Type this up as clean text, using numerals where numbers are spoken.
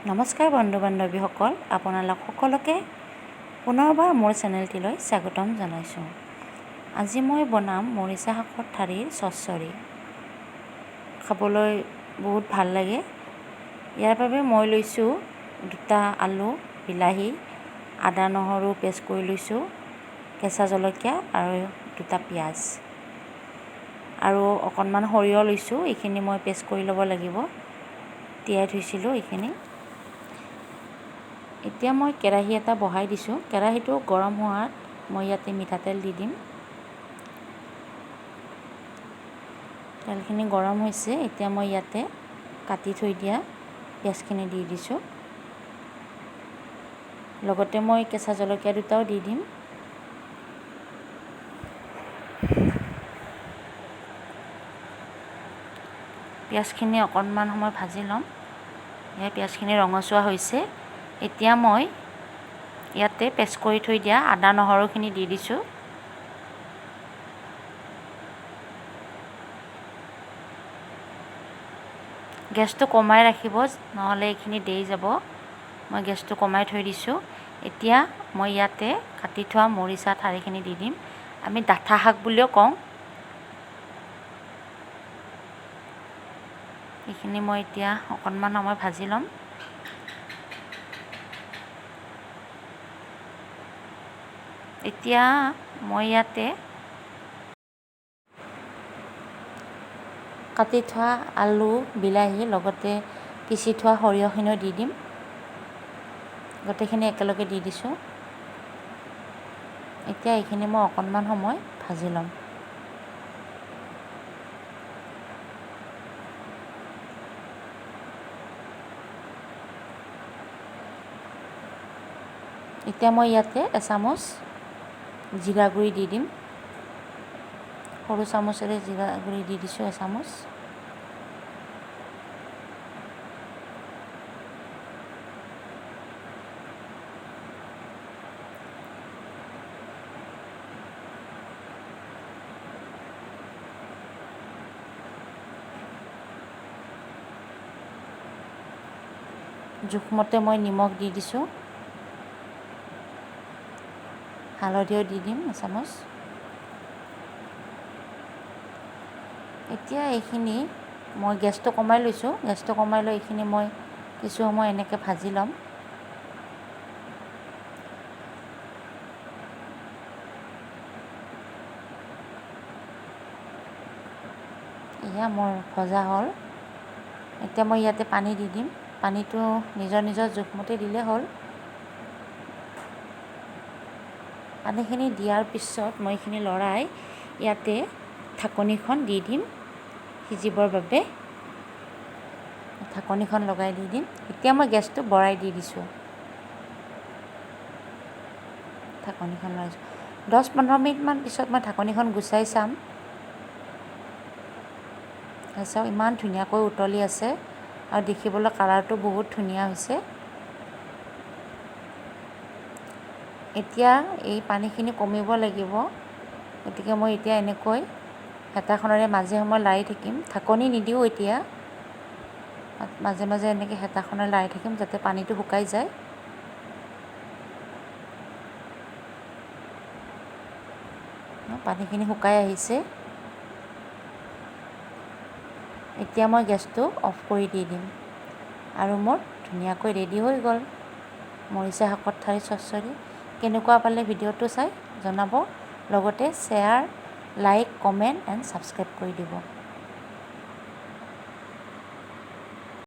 নমস্কাৰ বন্ধু বান্ধৱীসকল, আপোনালোক সকলোকে পুনৰবাৰ মোৰ চেনেলটিলৈ স্বাগতম জনাইছোঁ। আজি মই বনাম মৰিচা শাকৰ ঠাৰিৰ চচ্চৰি। খাবলৈ বহুত ভাল লাগে। ইয়াৰ বাবে মই লৈছোঁ দুটা আলু, বিলাহী, আদা নহৰু পেষ্ট কৰি লৈছোঁ, কেঁচা জলকীয়া আৰু দুটা পিঁয়াজ আৰু অকণমান সৰিয়হ লৈছোঁ। এইখিনি মই পেষ্ট কৰি ল'ব লাগিব। তিয়াই থৈছিলোঁ এইখিনি। এতিয়া মই কেৰাহী এটা বহাই দিছোঁ। কেৰাহীটো গৰম হোৱাত মই ইয়াতে মিঠাতেল দি দিম। তেলখিনি গৰম হৈছে। এতিয়া মই ইয়াতে কাটি থৈ দিয়া পিঁয়াজখিনি দি দিছোঁ। লগতে মই কেঁচা জলকীয়া দুটাও দি দিম। পিঁয়াজখিনি অকণমান সময় ভাজি ল'ম। ইয়াৰ পিঁয়াজখিনি ৰঙচুৱা হৈছে। এতিয়া মই ইয়াতে পেষ্ট কৰি থৈ দিয়া আদা নহৰুখিনি দি দিছোঁ। গেছটো কমাই ৰাখিব, নহ'লে এইখিনি দেৰি যাব। মই গেছটো কমাই থৈ দিছোঁ। এতিয়া মই ইয়াতে কাটি থোৱা মৰিচা ঠাৰিখিনি দি দিম। আমি ডাঠা শাক বুলিও কওঁ। এইখিনি মই এতিয়া অকণমান সময় ভাজি ল'ম। এতিয়া মই ইয়াতে কাটি থোৱা আলু, বিলাহী লগতে পিচি থোৱা সৰিয়হখিনিও দি দিম। গোটেইখিনি একেলগে দি দিছোঁ। এতিয়া এইখিনি মই অকণমান সময় ভাজি ল'ম। এতিয়া মই ইয়াতে এচামুচ জিৰা গুড়ি দি দিম। সৰু চামুচেৰে জিৰা গুড়ি দি দিছোঁ এচামুচ। জোখমতে মই নিমখ দি দিছোঁ। হালধিও দি দিম এচামুচ। এতিয়া এইখিনি মই গেছটো কমাই লৈছোঁ। গেছটো কমাই লৈ এইখিনি মই কিছু সময় এনেকৈ ভাজি ল'ম। এয়া মোৰ ভজা হ'ল। এতিয়া মই ইয়াতে পানী দি দিম। পানীটো নিজৰ নিজৰ জোখমতে দিলে হ'ল। পানীখিনি দিয়াৰ পিছত মই এইখিনি লৰাই ইয়াতে ঢাকনিখন দি দিম সিজিবৰ বাবে। ঢাকনিখন লগাই দি দিম। এতিয়া মই গেছটো বঢ়াই দি দিছোঁ। ঢাকনিখন লগাইছোঁ। 10-15 মিনিটমান পিছত মই ঢাকনিখন গুচাই চাম। চাওক, ইমান ধুনীয়াকৈ উতলি আছে আৰু দেখিবলৈ কালাৰটো বহুত ধুনীয়া হৈছে। এতিয়া এই পানীখিনি কমিব লাগিব। গতিকে মই এতিয়া এনেকৈ হেতাখনেৰে মাজে সময়ে লাৰি থাকিম। ঢাকনি নিদিওঁ এতিয়া। মাজে মাজে এনেকৈ হেতাখনেৰে লাৰি থাকিম যাতে পানীটো শুকাই যায়। পানীখিনি শুকাই আহিছে। এতিয়া মই গেছটো অফ কৰি দি দিম আৰু মোৰ ধুনীয়াকৈ ৰেডি হৈ গ'ল মৰিচা শাকৰ ঠাৰি চচ্চৰি। কেনেকুৱা পালে ভিডিঅ'টো চাই জনাব, লগতে share, like, comment and subscribe কৰি দিব।